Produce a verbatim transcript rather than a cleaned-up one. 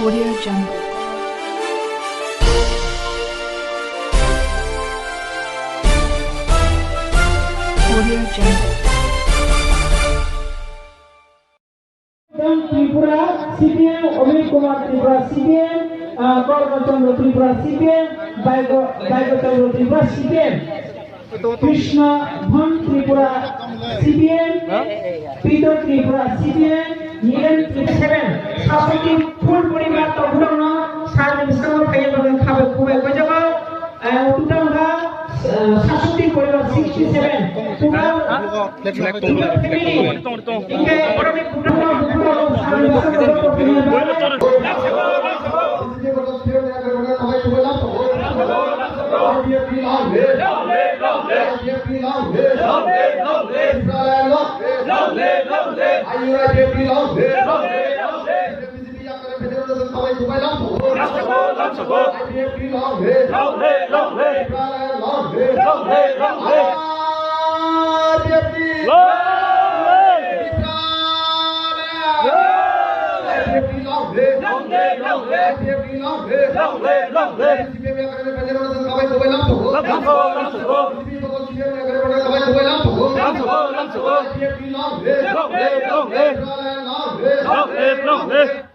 Audio Jungle. Audio Jungle. Tripura C P M, Amit Kumar Tripura C P M, ah, Korba Chandra Tripura C P M, Baigo, Baigo Chandra Tripura C P M. Krishna Dhon Tripura C P M, Peter Tripura C P M, Niren Tripura seven, Sasoti full poribar tongphuru no sal ni bwskango phaiya bagwi khabai khubai gojago, eh, total ha, eh, Sasoti poribar sixty seven, total, total family. Hingke economic total ha buphuru no sal ni bwskango tongphuru no. R P F P long live! R P F P long live! Long live, long live! Israel long live! Long live, long live! I U I P F P long live! Long live, long live! B J P yakare federal nation khabai khubai lamsogo! Lamsogo, lamsogo! I P F P long live! Long live, long live! Israel long live! Long live, long live! R P F P! Long live! Israel! Long live! I P F P long live! Long live, long live! I P F P long live! Long live, long live! C P M yakare federal nation khabai khubai lamsogo! Lamsogo, lamsogo! Lamsogo, lamsogo! Long live, long live! Long live, long live!